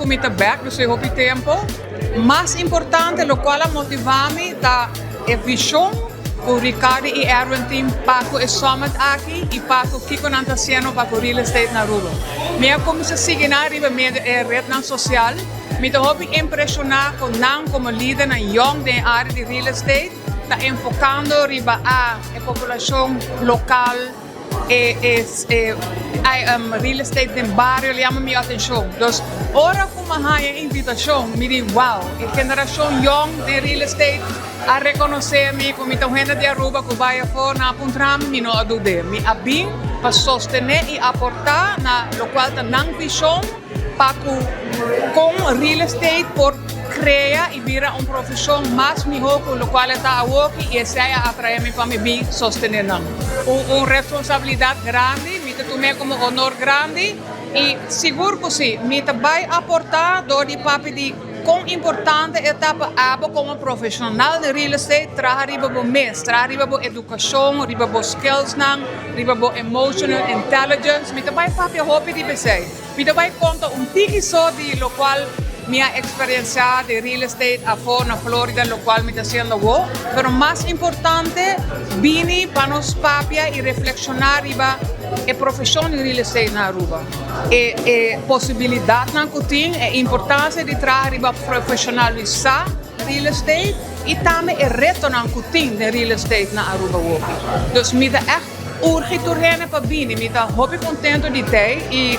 mi ta back, dus hopi tempo. Mas importante, locual a motiva mi, ta e vision cu Ricardo y Erwin tin pa cu e summit aki y pa cu kico nan ta haciendo pa cu real estate na Aruba. Mi a cuminsa sigui nan riba medio e rednan social. Mi ta hopi impresiona cu nan como lidernan young den area di real estate ta enfocando riba e poblacion local, e real estate den bario yama mi atencion. Dus ora cu mi a haya invitacion, mi di: "Wow, e generacion young den real estate a reconoce mi como hende di Aruba cu bay afo nan a puntra mi, mi no a duda. Mi a bin pa sostene y aporta na locual ta nan vision pa cu real estate por crea y bira un profesion mas miho cu locual ta awo y esey a atrae mi pa mi bin sostene nan. Un responsabilidad grandi, mi ta tuma como honor grandi y sigur cu si, mi ta bay aporta door di papia di con importante ta pa abo como profesional di real estate traha riba bo mes, traha riba bo educacion, riba bo skills nan, riba bo emotional intelligence. Mi ta bay papia hopi di esey. Mi ta bay conta un tiki so di locual mi a experiencia di real estate afo na Florida, locual mi ta haciendo awo. Pero mas importante, bini pa nos papia y reflexiona riba e profesion di real estate na Aruba. E posibilidad nan cu tin, e importancia di traha riba profesionalisa real estate y tambe e reto nan cu tin di real estate na Aruba. Dus mi ta echt urgi tur hende pa bini, mi ta hopi contento di ta y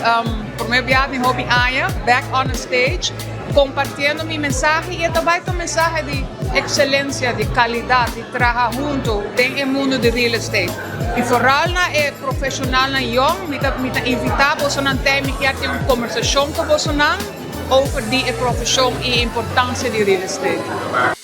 prome biaha hopi aña back on the stage compartiendo mi mensahe y tambe un mensahe di excelencia, di calidad, di traha hunto den mundo di real estate. Y vooral na e profesional nan young, mi ta invita boso nan ta mi kier tin un conversacion cu boso nan over di e profesion y importancia di real estate.